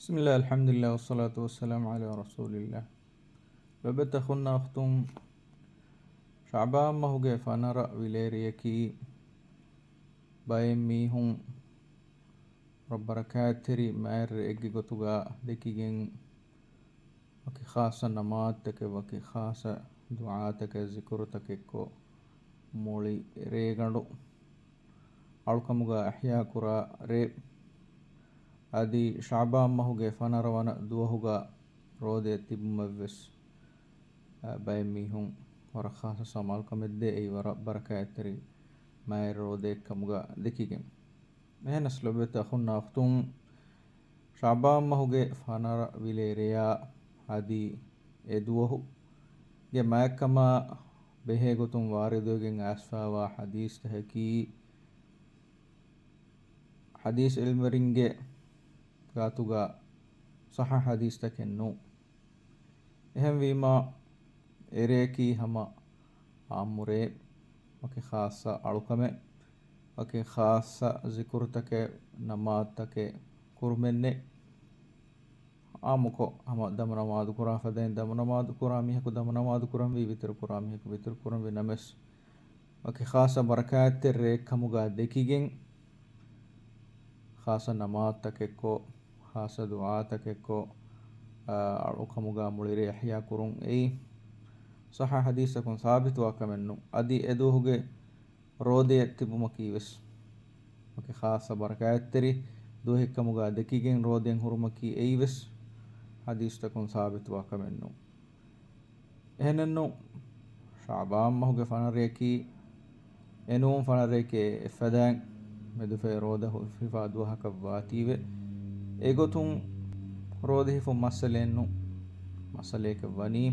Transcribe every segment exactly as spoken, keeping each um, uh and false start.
بسم الله، الحمد لله، والصلاة والسلام على رسول الله. ލޮބުވެތި އަޚުންނާ އުޚްތުން، ޝަޢުބާން މަހުގެ ފަނަރަ ވިލޭރިޔަކީ ބައެއް މީހުން ވަރަށް ބަރަކާތްތެރި މާތް ރެއެއްގެ ގޮތުގަ ދެކިގެން، ވަކި ޚާއްޞަ ނަމާދުތަކެއް، ވަކި ޚާއްޞަ ދުޢާތަކެއް، ޒިކުރުތަކެއްކޮށް، މުޅި ރޭގަނޑު އަޅުކަމުގަ އިޙްޔާ ކުރާ ރޭ، އަދި ޝަޢުބާން މަހުގެ ފަނަރަ ވަނަ ދުވަހުގަ ރޯދައެއް ތިބުމަށްވެސް، އަ، ބައެއް މީހުން ވަރަށް ޚާއްޞަ ސަމާލުކަމެއްދޭ. އެއީ ވަރަށް ބަރަކާތްތެރި މާތް ރޯދައެއްކަމުގަ ދެކިގެން. އެހެނަސް ލޮބުވެތި އަޚުންނާ އުޚްތުން، ޝަޢުބާން މަހުގެ ފަނަރަ ވިލޭރިޔާ އަދި އެ ދުވަހުގެ މާތްކަމާ ބެހޭގޮތުން ވާރިދުވެގެން އައިސްފައިވާ ޙަދީޘްތަކަކީ، ޙަދީޘް ޢިލްމުވެރިންގެ ގާތުގަ ޞައްޙަ ޙަދީޘްތަކެއް ނޫން. އެހެންވީމާ، އެރެއަކީ ހަމަ އާއްމު ރެއެއް، ވަކި ޚާއްޞަ އަޅުކަމެއް، ވަކި ޚާއްޞަ ޒިކުރުތަކެއް، ނަމާދުތަކެއް ކުރުމެއް ނެތް. އާއްމުކޮށް، ހަމަ ދަމު ނަމާދު ކުރާ ފަދައިން ދަމު ނަމާދު ކުރާ މީހަކު ދަމު ނަމާދު ކުރަންވީ، ވިތުރު ކުރާ މީހަކު ވިތުރު ކުރަންވީ ނަމަވެސް، ވަކި ޚާއްޞަ ބަރަކާތްތެރި ރެއެއްކަމުގަ ދެކިގެން، ޚާއްޞަ ނަމާދުތަކެއްކޮށް، ޚާއްޞަ ދުޢާތަކެއްކޮށް، އަ، އަޅުކަމުގަ މުޅި ރޭ އިޙްޔާ ކުރުން އެއީ ޞައްޙަ ޙަދީޘްތަކުން ސާބިތުވާ ކަމެއް ނޫން. އަދި އެ ދުވަހުގެ ރޯދައެއް ތިބުމަކީވެސް، ވަކި ޚާއްޞަ ބަރަކާތްތެރި ދުވަހެއްކަމުގަ ދެކިގެން ރޯދައެއް ހުރުމަކީ އެއީވެސް ޙަދީޘްތަކުން ސާބިތުވާ ކަމެއް ނޫން. އެހެނެއްނު، ޝަޢުބާން މަހުގެ ފަނަރައަކީ އެނޫން ފަނަރައެކޭ އެއްފަދައިން މެދުފޭ ރޯދަ ހިފާ ދުވަހަކަށް ވާތީވެ، އެގޮތުން ރޯދަ ހިފުން މައްސަލައެއްނު، މައްސަލައަކަށް ވަނީ،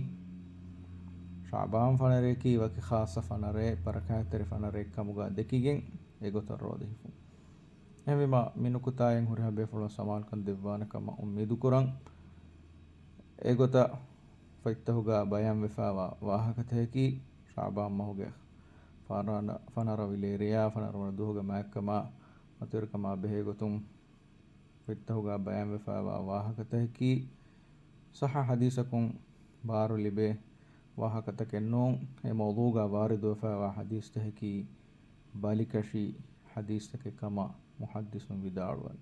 ޝަޢުބާން ފަނަރައަކީ ވަކި ޚާއްޞަ ފަނަރައެއް، ބަރަކާތްތެރި ފަނަރައެއް ކަމުގަ ދެކިގެން އެގޮތަށް ރޯދަ ހިފުން. އެހެންވީމާ، މި ނުކުތާއިން ހުރިހާ ބޭފުޅުން ސަމާލުކަން ދެއްވާނެ ކަމަށް އުއްމީދު ކުރަން. އެގޮތަށް ފޮތްތަކުގަ ބަޔާންވެފައިވާ ވާހަކަތަކަކީ، ޝަޢުބާން މަހުގެ ފަނަރަ، ފަނަރަ ވިލޭރިޔާ، ފަނަރަ ވަނަ ދުވަހުގެ މާތްކަމާ މަތިވެރިކަމާ ބެހޭގޮތުން ފޮތްތަކުގަ ބަޔާންވެފައިވާ ވާހަކަތަކަކީ، ޞައްޙަ ޙަދީޘަކުން ބާރު ލިބޭ ވާހަކަތަކެއް ނޫން. އެ މައުޟޫޢުގަ ވާރިދުވެފައިވާ ޙަދީޘްތަކަކީ ބަލިކަށި ޙަދީޘްތަކެއް ކަމަށް މުޙައްދިޘުން ވިދާޅުވަނީ.